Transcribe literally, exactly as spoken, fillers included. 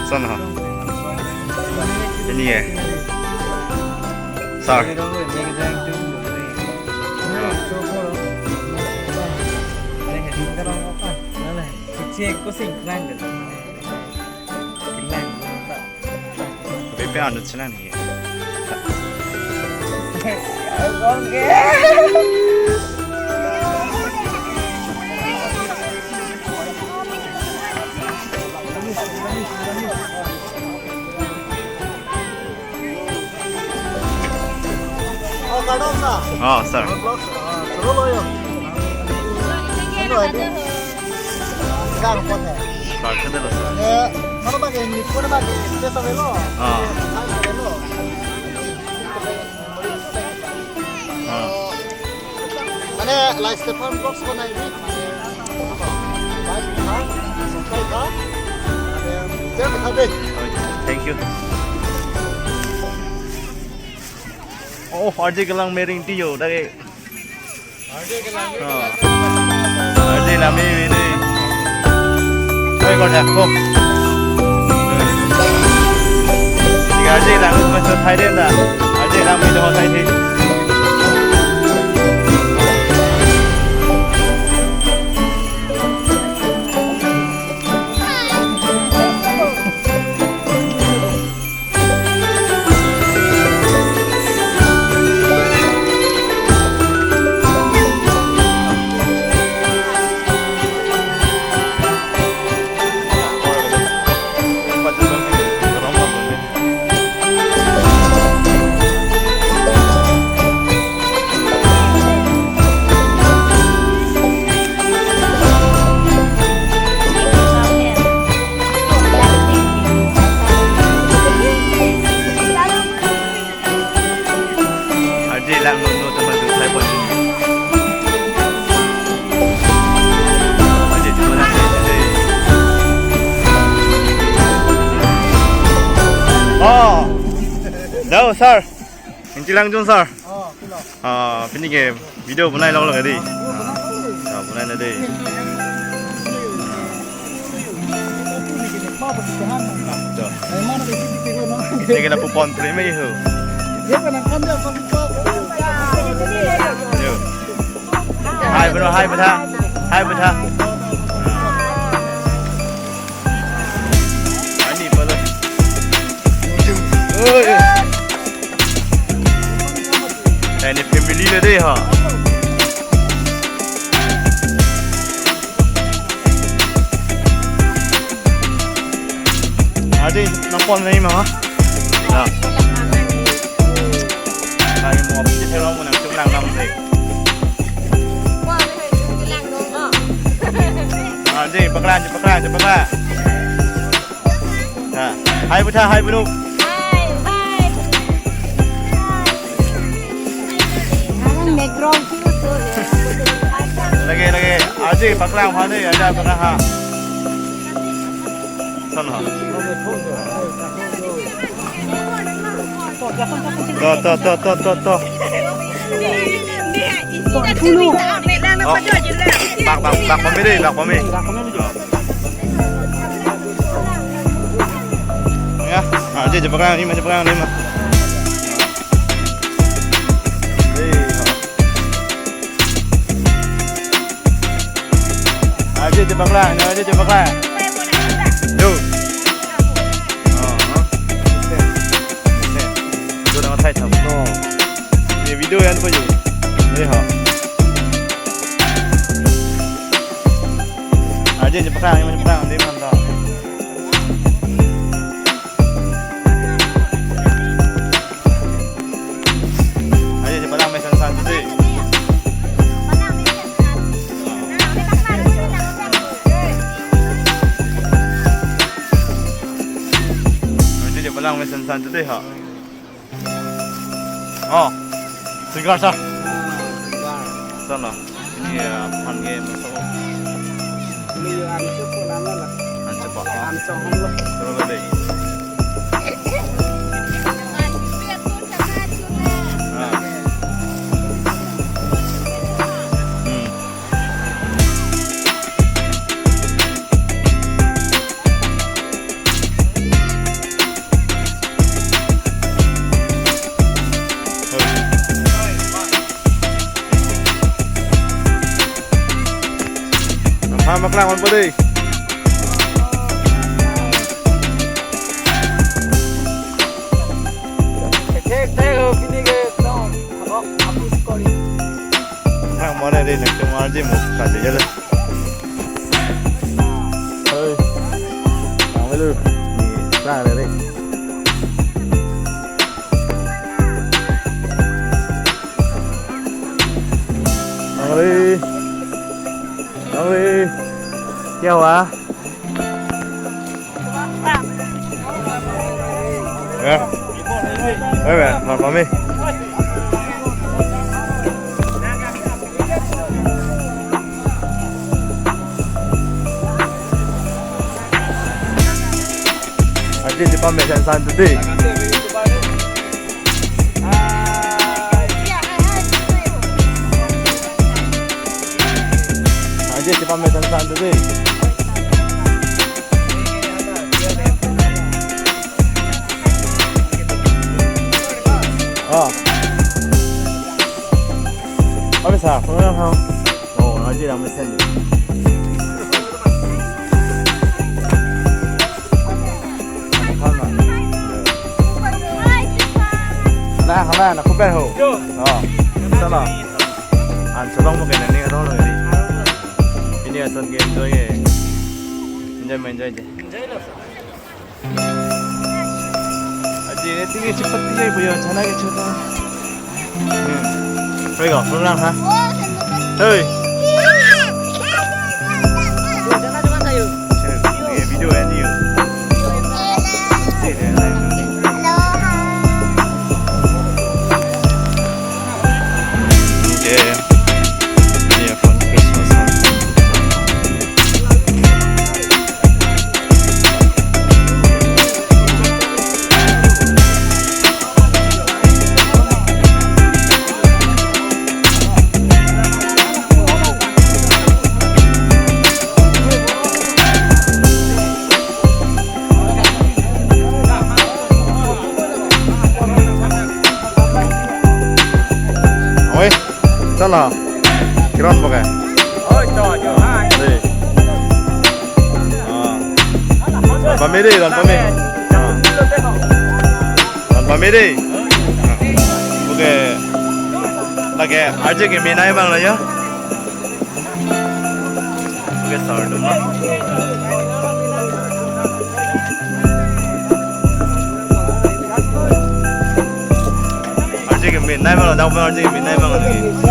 Son ha. Ini ya. Sir. Cek ko sing klang gitu. Klang. Bebe anu chenang ni. Oh, kardom, sir. Oh, sir. Vlog, ah, choro lo yo. Ano, adi. Gang pon hai. Sir, kada lo, sir. Eh, mano bagi, ni pun bagi, kita sampai lo. Ah. Hai, sampai lo. Ah. Mane, like Stefan Vlogs ko nai ni. Like ha, subscribe ha. Mane, share ha de. Thank you. Oh, R J kelang mering tiyo, dagi. Oh. R J lami ini. Oi, kau dah, kok. Tiga R J lang, masuk Thailand dah. R J lami dah Thailand. Arje lang no, no, teman tu, saya pun. Arje, cuma nak saya tu. Oh. Jauh, sir. Inci lang jun, sir. Oh, kilo. Ah, pini ke video bonai lok lok dei. Ah, bonai na dei. Ini kena pupon premi ho. Yo. Hai, bro, hai, bro. Hai, bro. Ani, bro. Oi. Ini family le dei ha. Adi, nangpon nai ma ha? Ya. Kami mau habis di dalam, mau nangcung nang dam dei. Adi, paklan, paklan, paklan. Nah, hai butha, hai bunuk. Hai, hai. Lagi, lagi. Aji paklang ha dei, ada paklang ha. Son ha. To, to, to, to, to, to. Oh. Bak, bak, bak pame dei, bak pame. Ya, ah, je, je paklang ni ma, je paklang ni ma. Hei, ha. Ah, je, je paklang, ah, je, je paklang. Yo. Ah, ha. Video nang thai tham. Oh. Ye video yan pa yo. Ye ha. Aje je paklang, je paklang, dei man ta. Aje je paklang mesen san tu dei. Aje je paklang mesen san tu dei ha. Oh, singer, sir. Ah, singer. Sana. Ini ya, aphan ke masuk. Ini ya, ancho po lama lah. Ancho po. Ancho hong lah. Terus lagi. Ah. Hmm. Ah, maklang on po dei. Thek thek ho, pini ke tong habok habis kori. Thang mo dei, next time arje mo kaje jale. Hoi. Thang mo lu. Ni thang dei. Thang dei. अरे, क्या हुआ? Ya. Eh, be, mama mi. Arje chepamesan san tu dei. Arje chepamesan san tu dei. Oh. Apa sa? Kurang tahu. Oh, arje lam mesen. Hala, hala, na kupen ho. Oh, sana. An cholong mo kena ni, ano lo ni. Pini ason ke enjoy ke. Enjoy, enjoy je. Aji ini tinggi cepat tinggi punya chana ke chana. Hmm. Pergi kau, pulang ha. Hei. Ini video ini. Oke. Iya, fun Christmas. Oi, chala. Kiron bokeh. Oi, to, jo, hai. Dei. Ah. Pamede, don pamede. Don pamede. Ah. Oke. Lake, arje ke menai bang la ya. Oke, sir, dong. Arje ke menai bang, dang arje ke menai bang lagi.